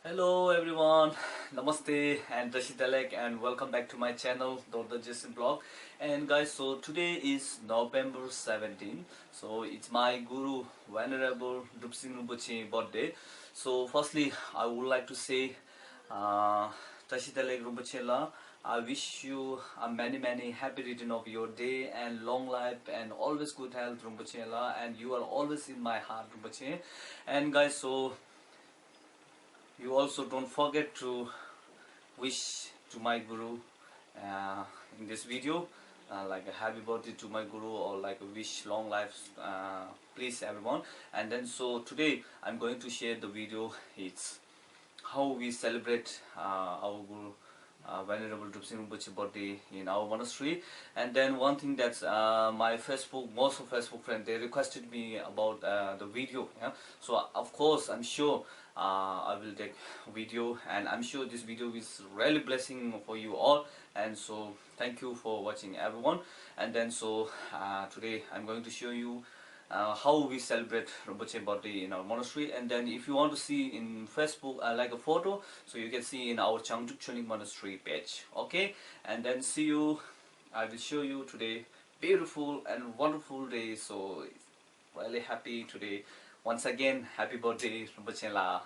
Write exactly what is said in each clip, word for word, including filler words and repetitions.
Hello everyone, Namaste and Tashi Delek and welcome back to my channel, Dorda Jason Blog. And guys, so today is November seventeen, so it's my Guru Venerable Drupsing Rinpoche birthday. So firstly, I would like to say, uh, Tashi Delek Rinpoche la, I wish you a many many happy return of your day and long life and always good health Rinpoche la, and you are always in my heart Rinpoche. And guys, so you also don't forget to wish to my Guru uh, in this video, uh, like a happy birthday to my Guru or like a wish long life, uh, please everyone. And then so today I'm going to share the video. It's how we celebrate uh, our Guru uh, Venerable Drupsing Rinpoche birthday in our monastery. And then one thing that's uh, my Facebook, most of Facebook friends, they requested me about uh, the video. Yeah? So of course, I'm sure uh, I will take video, and I'm sure this video is really blessing for you all. And so thank you for watching everyone. And then so uh, today I'm going to show you uh, how we celebrate Rinpoche birthday in our monastery. And then if you want to see in Facebook uh, like a photo, so you can see in our Changchuk Choling Monastery page. Okay, and then see you. I will show you today beautiful and wonderful day. So really happy today. Once again, happy birthday, Rinpoche la.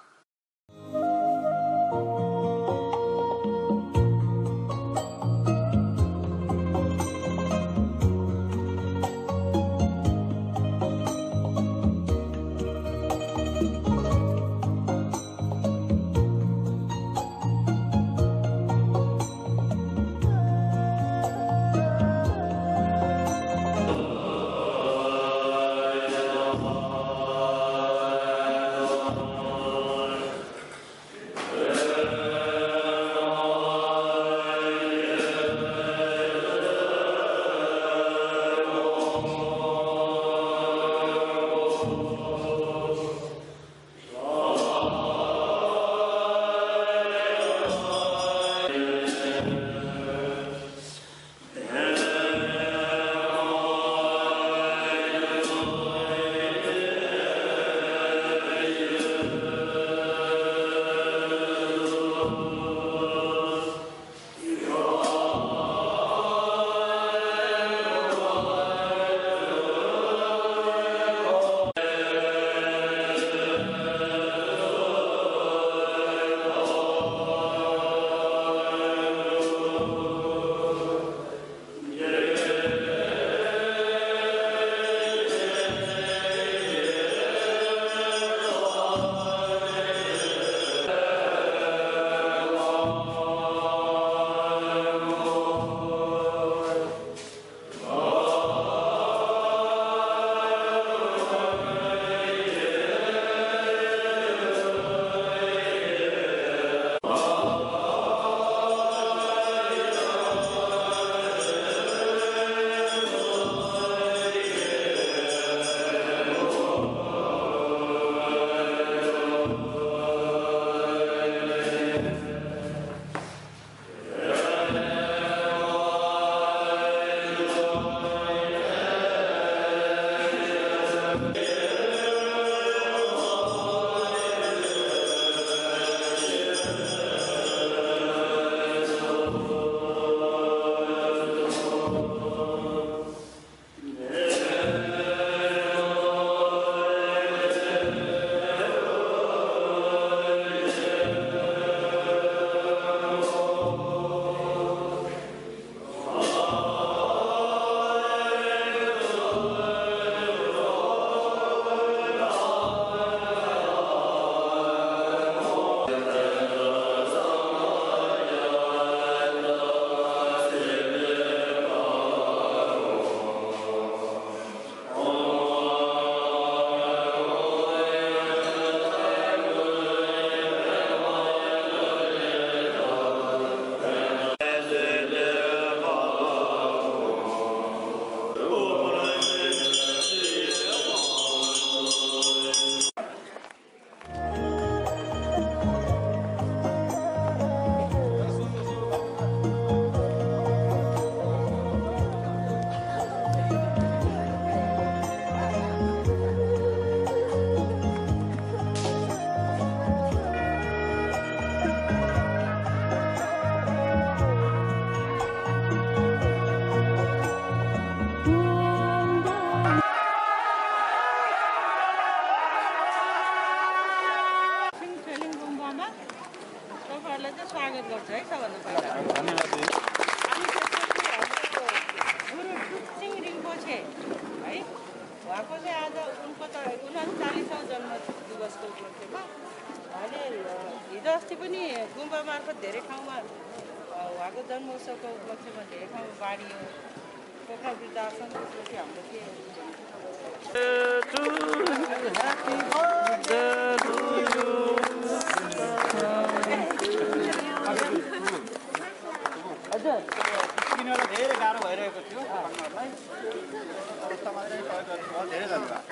जन्मोत्सवको उपलक्ष्यमा धेरै ठाउँ बाँडियो। पोखरा वृद्धाश्रमको उपलक्ष्य हाम्रो के हो? हजुर। किनेर धेरै गाह्रो भइरहेको थियो दोकानहरूलाई। अवस्थामा चाहिँ सहयोग गर्नुभयो, धेरै धन्यवाद।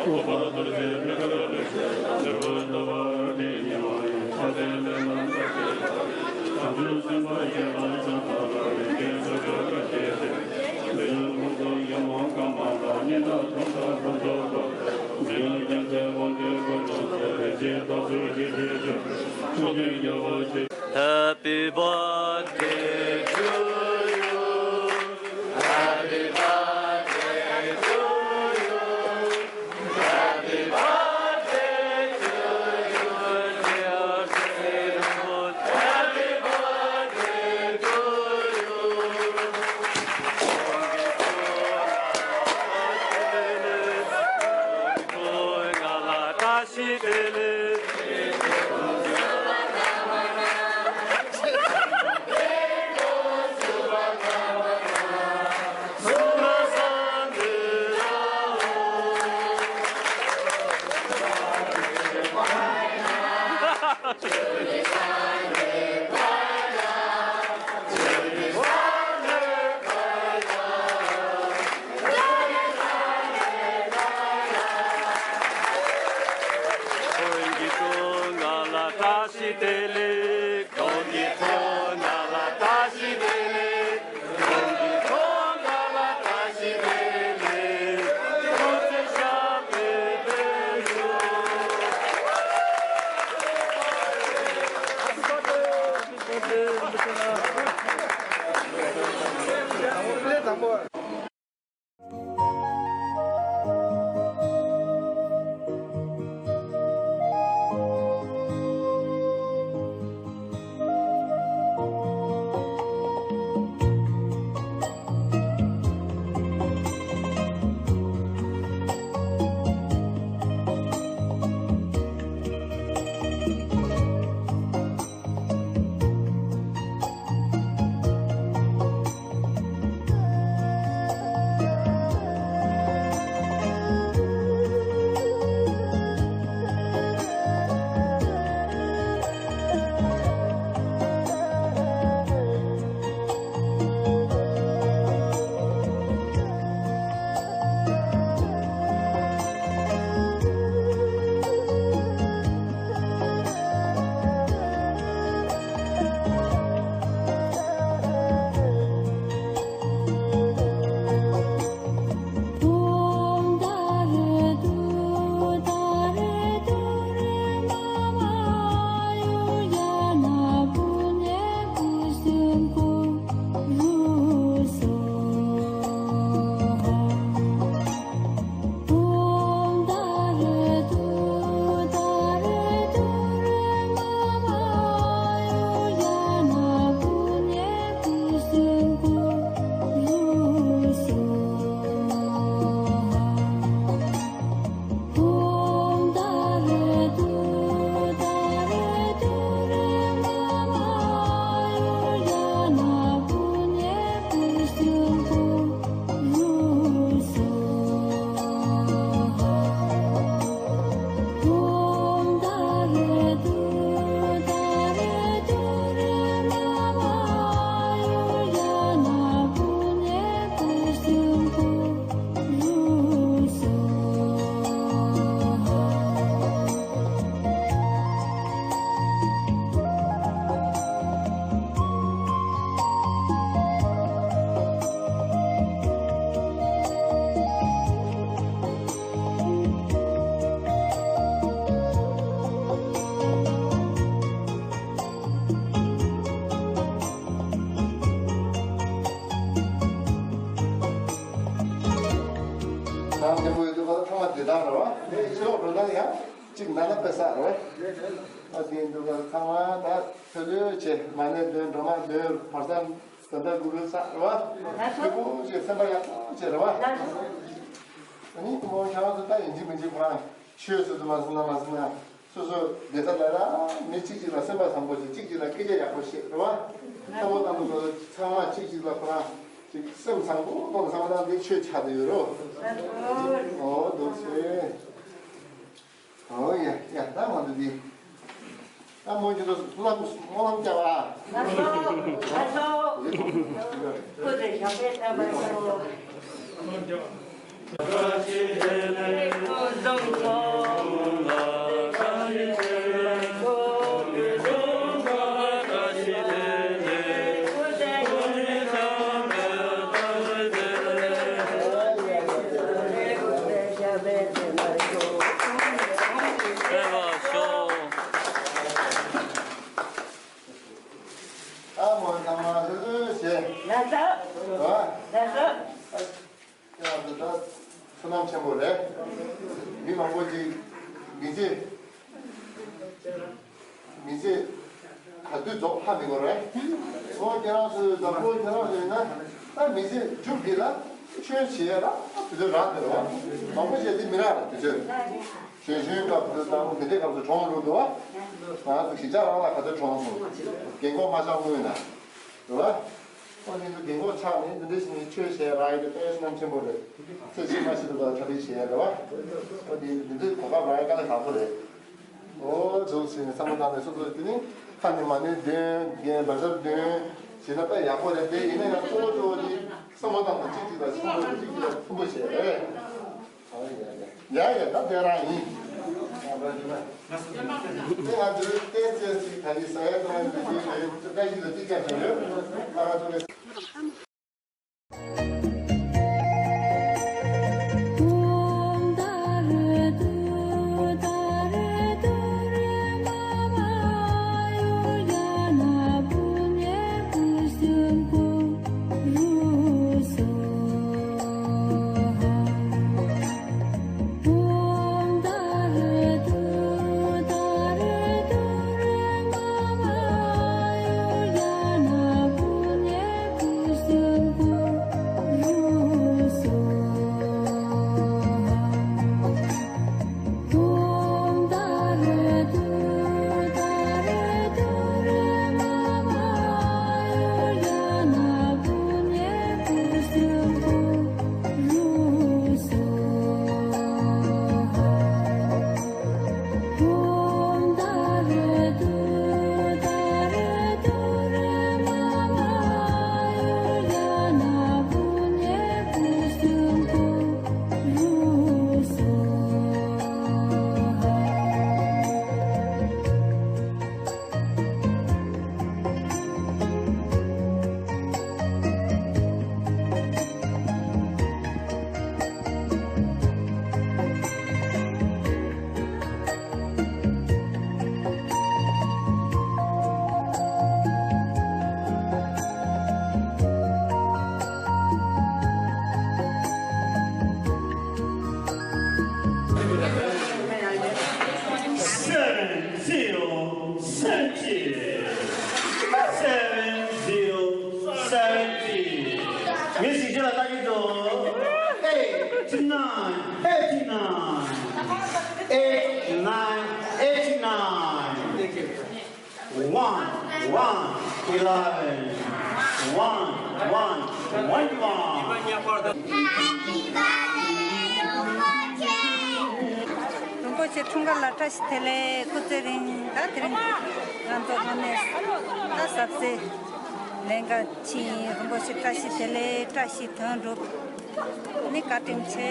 Happy birthday to you. Happy birthday to you. Happy birthday to you, dear Srinivas. Happy birthday to you. ནང་དེ་མོ་ཡོད་དུས་ཁ་ཐ་མ་དེ་དག་རེད་བ། དེ་ཕྱི་ལོགས་འགྲོ་ན་ཡང་གཅིག་ན་ན་དཔེ་བསགས་རེད་བ། ཨ་དེ་འདུག་ག་ཚང་མ་ད་ཕེ་ལོས་བྱས་མ་ཎི་འདོན་སྒྲོལ་མ་འདོན་བར་ཙམ་ད་ལྟ་གུ་རུ་བསགས་རེད་བ། ཕེ་པོ་བྱས་སེམས་པ་ཡག་པོ་བྱས་རེད་བ། ཨ་ནི་དེ་མོ་ཁྱེད་རང་ཚོ་ད་ཡིན་གཅིག་མིན་གཅིག་ཁོ་རང་ཆོས་ཟེར་དུ་མ་སོང་ན་མ་སོང་ན། སོ་སོ་བསྡད་ས་ལ་ར་མི་གཅིག་གཅིག་ལ་སེམས་པ་བཟང་པོ་ཞིག་གཅིག་གཅིག་ལ་སྐད་ཆ་ཡག་པོ་བཤད་རེད་བ། ལྟ་བུ་ལྟ་བུ་ཚོ་ཚང་མ་གཅིག་གཅིག་ལ་ཁོ་རང་ཅིག་སེམས་བཟང་པོ་གཏོང་བསམ་ན་འདི་ཆོས་ཆགས་བསྡད་ཡོད་རོ། ཨོ་འདུག་སེ། ཨོ་ཡ་ཡ་ད་མ་འདུག་འདི། ད་མོ་ཇི་ལྟར་སློབ་སློབ་ལམ་བསྐྱལ་བ། ལགས་སོ། ལགས་སོ། ཁོ་ཚོས་ཞབས་པད་བརྟན་པར་ཤོག་ཨ་མོ་ཚང་མ་ལྷོད་ལྷོད་བྱས། ལགས་སོ། ཨ། ལགས་སོ། ཁྱེད་རང་ཚོ་ད་བསོད་ནམས་ཆེན་པོ་རེད། མི་མང་པོ་ཅིག་མི་ཚེ་མི་ཚེ་ག་དུས་རྫོགས་ཧ་མི་གོ་རེད། ཨོ་ཁྱེད་རང་ཚོའི་བདག་པོ་ཁྱེད་རང་ཚོ་ཡིན་ན་ད་མི་ཚེ་མཇུག་འདི་ལ་ཆོས་བྱེད་ཡ་ལ་དུས་ཚོད་རག་དེ་རེད་བ། མང་པོ་བྱས་ཏེ་མི་རག་ལ་དུས་ཚོད། གཞོན་གཞོན་སྐབས་སུ་དང་དེ་འདྲའི་སྐབས་སུ་གྲོངས་འགྲོ་འདུག་བ། ང་ཚོ་གཞིས་ཆགས་རང་ལ་ག་ཚོད་གྲོངས་སོང་། རྒན་གོག་མ་ཆགས་སྔོན་ན། རེད་བ། ཨོ་ནི་ཚོ་རྒན་གོག་ཆགས་ནས་འདི་འདྲ་ཞིག་ནས་ཆོས་བྱས་རག་ཡི་དེ་དཔེ་བསོད་ནམས་ཆེན་པོ་རེད། ཚེ་ཕྱི་མ་ཤི་དུས་ད་གྲ་སྒྲིག་བྱས་རེད་བ། ཨོ་དེ་འདི་ཚོའི་གོ་སྐབས་རག་ཡ་དཀའ་ལས་ཁག་པོ་རེད། ཨོ་འདུག་ཟེར་ནས་བསམ་བློ་བཏང་ནས་སོ་སོ་དེ་ནི་ཁ་ནས་མ་ཎི་འདོན་རྒན་བཛྲ་འདོན་བྱས་ན་དཔེ་ཡག་པོ་རེད། དེ་ཡིན་ན་ཡང་གཙོ་བོ་གཙོ་བོ་དེ་བསམ་བློ་བཏང་ནས་གཅིག་གཅིག་ལ་ཆེན་པོ་གཅིག་གཅིག་ལ་མཐུན་པོ་བྱས་རེད། ཡ་ཡ་ད་དེ་རང་ཡིན། དེ་ང་ཚོའི་ཏན་ཏན་ཅིག་ད་ནི་ས་ཡ་ཏོག་ཙམ་ཞིག་ཡོད་པའི་བཀྲ་ཤིས་ལ་ཅིག་ཀྱང་བྱུང་ཡོད། ང་ཚོ་གི། Seven zero seventy. Seven zero seventy. ངས་གཟིགས་རྒྱུ་ལ་ལྟ་གི་འདུག Eight nine eighty nine. Eight nine eighty nine. One one eleven. One one twenty one. རིན་པོ་ཆེ་འཁྲུངས་སྐར་ལ་བཀྲ་ཤིས་བདེ་ལེགས། སྐུ་ཚེ་རིང་། ད་དེ་རིང་ང་ཚོ་ལྷ་མོས་ད་ཟབ་གསལ་ལེན་ག་ཕྱིན། རིན་པོ་ཆེ་བཀྲ་ཤིས་བདེ་ལེགས། བཀྲ་ཤིས་དོན་འགྲུབ། ནི་བཀའ་དྲིན་ཆེ།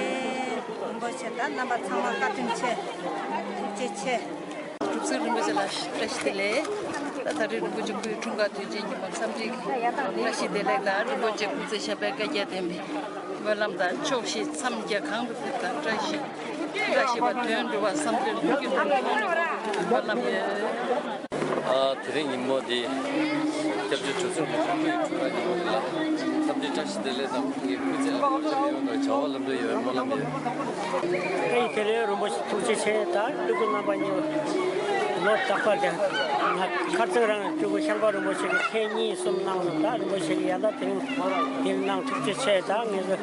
རིན་པོ་ཆེ་ད་རྣམ་པ་ཚང་མ་བཀའ་དྲིན་ཆེ། ཐུགས་རྗེ་ཆེ། གྲུབ་ཚུལ་རིན་པོ་ཆེ་ལ་བཀྲ་ཤིས་བདེ་ལེགས། ད་ད་རེས་རིན་པོ་ཆེ་སྐུའི་འཁྲུངས་སྐར་དུས་ཆེན་ཉིན་མོར་འཚམས་འདྲི་བཀྲ་ཤིས་བདེ་ལེགས་དང་། རིན་པོ་ཆེ་སྐུ་ཚེ་ཞབས་པད་བསྐལ་བརྒྱར་བརྟན་པའི་སྨོན་ལམ་དང་། ཕྱོགས་བཞི་མཚམས་བརྒྱད་གང་དུ་ཕེབས་དང་བཀྲ་ཤིས་བཀྲ་ཤིས་པ་དོན་འགྲུབ་པ་བསམ་དོན་ལྷུན་གྱིས་འགྲུབ་པའི་ཐོག་ནས་སྨོན་ལམ་ཡོད། ཨ། དེ་རིང་ཉིན་མོ་འདི་སྐྱབས་རྗེ་གྲུབ་ཚུལ་རིན་པོ་ཆེ་སྐུའི་འཁྲུངས་སྐར་ཉིན་མོ་འདི་ལ་འཚམས་འདྲི་བཀྲ་ཤིས་བདེ་ལེགས་དང་། ཁོང་གི་སྐུ་ཚེ་ལ་བར་ཆད་མེད་པའི་བྱ་བ་ལམ་འགྲོ་ཡོང་བའི་སྨོན་ལམ་ཡོད། བཀྲ་ཤིས་བདེ་ལེགས། རིན་པོ་ཆེ་ཐུགས་རྗེ་ཆེ། ད་སྤྲུལ་སྐུ་རྣམ་པ་གཉིས་ལོ་རྟག་པར་དེ་ང་ཁ་རྩང་རང་སྤྲུལ་སྐུ་ཤངས་པ་རིན་པོ་ཆེ་གིས་ཐེངས་གཉིས་གསུམ་གནང་ནས། ད་རིན་པོ་ཆེ་གིས་ཡང་ད་དེ་རིང་འདིར་གནང་། ཐུགས་རྗེ་ཆེ། ད་ངེད་ཚོ་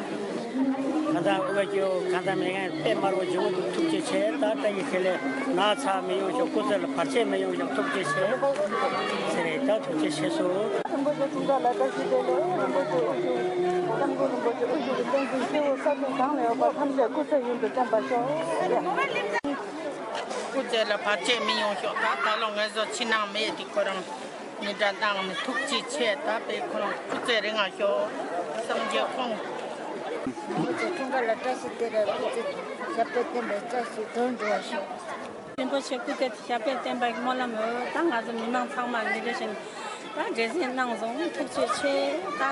གང་ལྟར་དབུལ་སྐྱོ་གང་ལྟར་མེད་མཁན་དཔེ་དམར་པོ་བྱུང་། ཐུགས་རྗེ་ཆེ། ད་བཀྲ་ཤིས་བདེ་ལེགས། ན་ཚ་མི་ཡོང་ཤོག་སྐུ་ཚེ་ལ་བར་ཆད་མི་ཡོང་ཤོག་ཐུགས་རྗེ་ཆེ་ཟེར་རེད། ད་ཐུགས་རྗེ་ཆེ་སོང་། རིན་པོ་ཆེ་འཁྲུངས་སྐར་ལ་བཀྲ་ཤིས་བདེ་ལེགས། རིན་པོ་ཆེ་དབུ་བཞུགས། སྐྱབས་མགོན་རིན་པོ་ཆེ་དབུ་བཞུགས་ཀྱི་བསྟན་འཛིན་སྐྱེ་བོ་ས་སྟེང་གང་ལ་ཡོད་པ་ཐམས་ཅད་སྐུ་ཚེ་ཡུན་དུ་བརྟན་པར་ཤོག་སྐུ་ཚེ་ལ་བར་ཆད་མི་ཡོང་ཤོག་ད་ད་ལོ་ངེད་ཚོ་ཕྱི་ནང་མེད་དེ་ཁོ་རང་ནི་འདྲ་གནང་ནས་ཐུགས་རྗེ་ཆེ། ད་དཔེ་ཁོ་རང་སྐུ་ཚེ་རིང་ང་ཤོག་སངས་རྒྱས་ཁོང་ རིན་པོ་ཆེ་འཁྲུངས་སྐར་ལ་བཀྲ་ཤིས་བདེ་ལེགས། སྐུ་ཚེ་ཞབས་པད་བརྟན་པའི་བཀྲ་ཤིས་དོན་འགྲུབ་པར་ཤོག་རིན་པོ་ཆེ་སྐུ་ཚེ་ཞབས་པད་བརྟན་པའི་སྨོན་ལམ་ཡོད། ད་ང་ཚོ་མི་མང་ཚང་མ་འདི་འདྲ་བཞིན་ད་འབྲེལ་ཟིན་གནང་སོང་། ཐུགས་རྗེ་ཆེ། ད་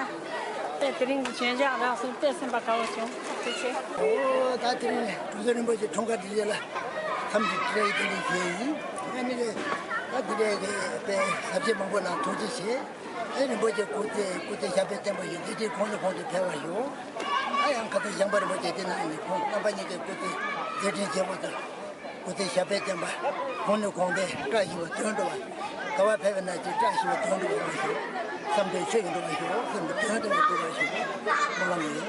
དཔེ་དེ་རིང་གི་བྱོན་ཞག་རག་སོང་། དཔེ་སེམས་པ་དགའ་བོ་བྱུང་། ཐུགས་རྗེ་ཆེ། ཨོ་ད་དེ་རིང་གྲུབ་ཐོབ་རིན་པོ་ཆེ་འཁྲུངས་སྐར་དེ་རྗེས་ལ་འཚམས་ཞིང་བཀྲ་ཤིས་བདེ་ལེགས་ཞུ་ཡི་ཡིན། ཨ་ནི་ད་དེ་འདྲའི་དཔེ་ཟབ་ཆོས་མང་པོ་གནང་། ཐུགས་རྗེ་ཆེ། ཨེ་རིན་པོ་ཆེ་སྐུ་ཚེ་སྐུ་ཚེ་ཞབས་པད་བརྟན་པོ་ཡོད། མཛད་འཕྲིན་གོང་ནས་གོང་དུ་འཕེལ་བར་ཤོག་ད་ཡང་ཁ་སང་ཞང་པ་རིན་པོ་ཆེ་དེ་ནང་ནས་ཁོང་རྣམ་པ་གཉིས་ཀྱི་སྐུ་ཚེ་མཛད་འཕྲིན་རྒྱས་པོ་དང་། སྐུ་ཚེ་ཞབས་པད་བརྟན་པ། གོང་ནས་གོང་འཕེལ། བཀྲ་ཤིས་པ་དོན་འགྲུབ་པ། ག་བ་ཕེབས་པ་ན་ཅིག་བཀྲ་ཤིས་པ་དོན་འགྲུབ་པ་ཤོག་བསམ་དོན་ཆོས་ཀྱི་འགྲུབ་པ་ཤོག་བསམ་དོན་དོན་དུ་འགྲུབ་པ་ཤོག་སྨོན་ལམ་ཡིན།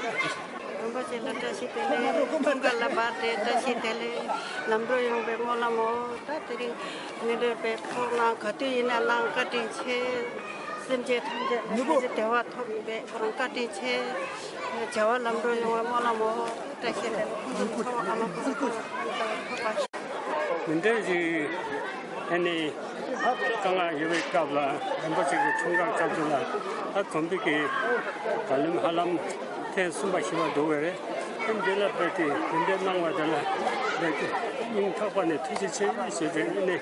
རིན་པོ་ཆེ་ལ་བཀྲ་ཤིས་བདེ་ལེགས། འཁྲུངས་སྐར་ལ་བར་ཏེ་བཀྲ་ཤིས་བདེ་ལེགས། ལམ་འགྲོ་ཡོང་བའི་སྨོན་ལམ་འོ། ད་དེ་རིང་ཉིན་རེ་བའི་ཚོགས་གནང་། ག་དུས་ཡིན་ན་གནང་། བཀའ་དྲིན་ཆེ། སེམས་ཅན་ཐམས་ཅད་ལ་བདེ་བ་ཐོབ་ཡོད་པའི་ཁོ་རང་བཀའ་དྲིན་ཆེ། བྱ་བ་ལམ་འགྲོ་ཡོང་བའི་སྨོན་ལམ་འོ། བཀྲ་ཤིས་བདེ་ལེགས། ཁོང་ཚོ་ཚོགས་ཨ་མ་ཁོ་རང་ཚོ་ཐོབ་པ། མི་འདྲ་ཞིག་ཨ་ནི་དཀའ་ངལ་ཡོད་པའི་སྐབས་ལ་རིན་པོ་ཆེ་གི་འཁྲུངས་སྐར་སྐབས་སུ་ལ་ད་དགོན་པའི་གི་ད་ལམ་ཧ་ལམ་ཐེངས་གསུམ་པ་བཞི་པ་འདུག་པ་རེད། ཨ་འདི་ལ་དཔེ་དེ་དེ་འདྲའི་གནང་བ་དེ་ལ་དཔེ་དེ་སྙིང་ཐག་པ་ནས་ཐུགས་རྗེ་ཆེ་ཞུ་རྒྱུ་ཡིན། ཨ་ནི་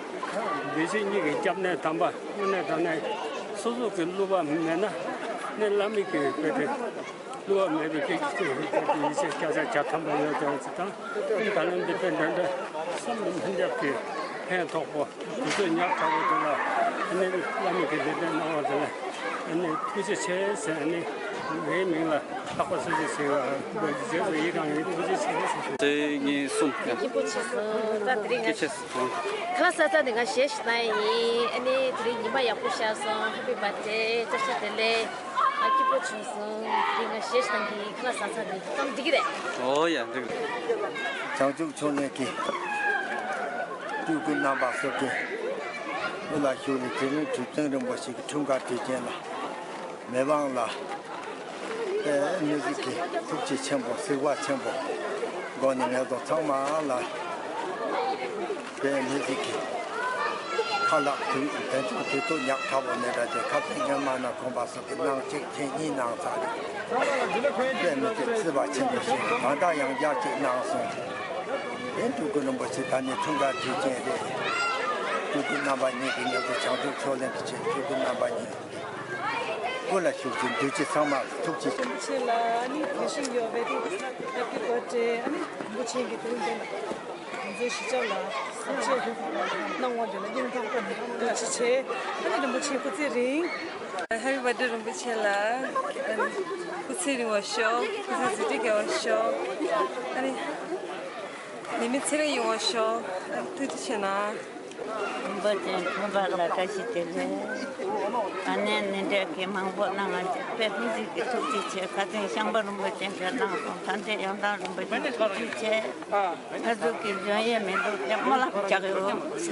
སྡེ་སྲིད་གཉིས་ཀྱི་སྐྱབས་གནས་དམ་པ་དངོས་གནས་དྲང་གནས་སོ་སོ་གི་བསླུ་བ་མེད་ན་ནི་བླ་མའི་གི་དཔེ་དེ། བསླུ་བ་མེད་པའི་སྐད་ཀྱི་ཚིག་ཡིན་ཚད་ཀྱི་ཡིད་ཆེས་བརྒྱ་ཆ་བརྒྱ་ཐམ་པ་ཡོད་ཀྱང་ཅི་དང་། ད་ལན་འདི་དཔེ་འདྲ་འདྲ་བསམ་མི་ལྷན་རྒྱབ་ཀྱི་ཕན་ཐོགས་པོ་དུས་ཚོད་ཉག་ཕྲ་བོ་དེ་ལ་ཨ་ནི་བླ་མའི་གི་ལེགས་སྤྲད་གནང་བ་དེ་ལ་ཨ་ནི་ཐུགས་རྗེ་ཆེ་ཟེར། ཨ་ནི་ངའི་མིང་ལ་ལྷག་པ་སེ་ཚེ་ཟེར་བ་རྗེས་སུ་ཡི་རང་ཡིན། ཐུགས་རྗེ་ཆེ་ཟེར་ཞུ། དེ་ངའི་གསུང་སྐྱིད་པོ་བྱས་སོང་། ད་དེ་རིང་ང་སྐད་ཆ་ཁ་ལག་ཟ་ཚར་ནས་ང་གཞས་ཤིག་གནང་ཡ་ཡིན། ཨ་ནི་དེ་རིང་ཉི་མ་ཡག་པོ་ཤར་སོང་། Happy birthday། བཀྲ་ཤིས་བདེ་ལེགས། ང་སྐྱིད་པོ་བྱུང་སོང་། དེ་རིང་ང་གཞས་ཤིག་གནང་གི་ཡིན། ཁ་ལག་ཟ་ཚར་ནས་གཏམ་འགྲིག་གི་རེད། ཨོ་ཡ་འགྲིག་བྱང་ཆུབ་མཆོག་གླིང་གི་སྤྲུལ་སྐུ་རྣམ་པ་སོགས་ཀྱི་དབུ་ལ་བཞུགས་ནས་དེ་རིང་གྲུབ་ཆེན་རིན་པོ་ཆེ་གི་འཁྲུངས་སྐར་དུས་ཆེན་ལ་མི་མང་ལ་དཔེ་མི་སྲིད་ཀྱི་ཐུགས་རྗེ་ཆེན་པོ་གཟིགས་པ་ཆེན་པོ་སྒོ་ནས་ངེད་ཚོ་ཚང་མ་ལ་དཔེ་མི་སྲིད་ཀྱི་ཁ་ལག་དུས་དེ་ཚོ་དུས་ཚོད་ཉག་ཕྲ་བོ་མེད་པ་དེ་ཁ་སང་སྔོན་མ་ན་ཁོམ་པ་སོགས་ཀྱི་གནང་གཅིག་ཐེངས་གཉིས་གནང་ཚར་རེད། དཔེ་མི་སྲིད་བརྩེ་བ་ཆེན་པོ་ཞིག་ད་ལྟ་ཡང་བསྐྱར་གཅིག་གནང་སོང་། དེ་སྤྲུལ་སྐུ་རིན་པོ་ཆེ་ད་ནི་འཁྲུངས་སྐར་དུས་ཆེན་རེད། སྤྲུལ་སྐུ་རྣམ་པ་གཉིས་ཀྱིས་ངེད་ཚོ་བྱང་ཆུབ་མཆོག་གླིང་གི་ཆེད་སྤྲུལ་སྐུ་རྣམ་པ་གཉིས་སྐུ་ལ་བཞུགས་ཀྱི་འདུས་བྱས་ཚང་མ་ཐུགས་རྗེ་ཆེ། རིན་པོ་ཆེ་ལ་ཨ་ནི་དེ་བཞིན་ཡོད་པའི་དེ་Happy Birthday། ཨ་ནི་རིན་པོ་ཆེ་གི་དེ་རིང་འདི་ང་ཚོའི་གཞིས་ཆགས་ལ་ཟབ་ཆོས་གནང་བ་འདི་ལ་སྙིང་ཐག་པ་ནས་ཐུགས་རྗེ་ཆེ། ཨ་ནི་རིན་པོ་ཆེ་སྐུ་ཚེ་རིང་། Happy birthday རིན་པོ་ཆེ་ལ། ཨ་ནི་སྐུ་ཚེ་རིང་བ་ཤོག་སྐུ་ཚེ་རྫུ་འཕྲུལ་རྒྱས་པ་ཤོག་ཨ་ནི་ནད་མེད་ཚེ་རིང་ཡོང་བ་ཤོག་ཨ་ནི་ཐུགས་རྗེ་ཆེ་གནང་། རིན་པོ་ཆེ་འཁྲུངས་སྐར་ལ་བཀྲ་ཤིས་བདེ་ལེགས། ཨ་ནེ་ནི་འདྲ་གི་མང་པོ་གནང་བ་དཔེ་ཐུགས་རྗེ་གི་ཐུགས་རྗེ་ཆེ། ཁ་སང་ཤངས་པ་རིན་པོ་ཆེ་གིས་གནང་སོང་། ད་འདི་ཡང་དག་རིན་པོ་ཆེ་ཐུགས་རྗེ་ཆེ། ཨ་ཟུག་གི་འཇོན་ཡས་མི་འདུག་དེ་སྨོན་ལམ་རྒྱག་གི་ཡོད། ཐུགས་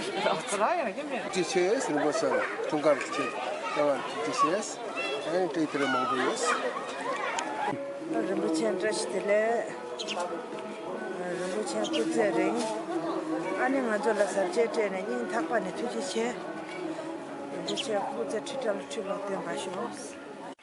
རྗེ་ཆེ་ཟེར་རིན་པོ་ཆེ་ལ་འཁྲུངས་སྐར་གྱི་ཆེད་ལྟ་བ་ཐུགས་རྗེ་ཆེ། ཨ་ནི་དེ་དེ་རིང་མང་པོ་ཡོད། རིན་པོ་ཆེ་བཀྲ་ཤིས་བདེ་ལེགས། རིན་པོ་ཆེ་སྐུ་ཚེ་རིང་། ཨ་ནི་ང་ཚོ་ལ་ཟབ་རྒྱས་སྤྲད་ནས་སྙིང་ཐག་པ་ནས་ཐུགས་རྗེ་ཆེ། རིན་པོ་ཆེ་སྐུ་ཚེ་ཁྲི་ཕྲག་ལ་ཁྲི་ལོག་བརྟན་པར་ཤོག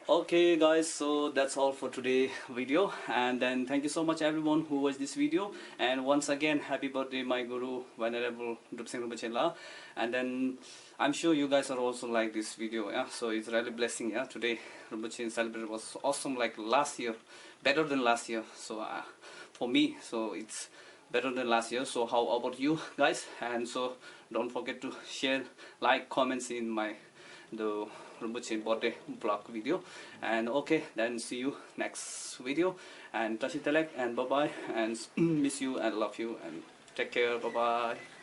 Okay, guys, so that's all for today video, and then thank you so much everyone who watched this video, and once again, happy birthday, my guru, Venerable Drupsing Rinpoche La. And then I'm sure you guys are also like this video, yeah. So it's really blessing, yeah. Today Rinpoche celebrated was awesome, like last year, better than last year. So uh, for me, so it's better than last year. So how about you guys? And so don't forget to share, like, comments in my the Rinpoche birthday vlog video. And okay, then see you next video. And tashi telek and bye bye and miss you and love you and take care. Bye bye.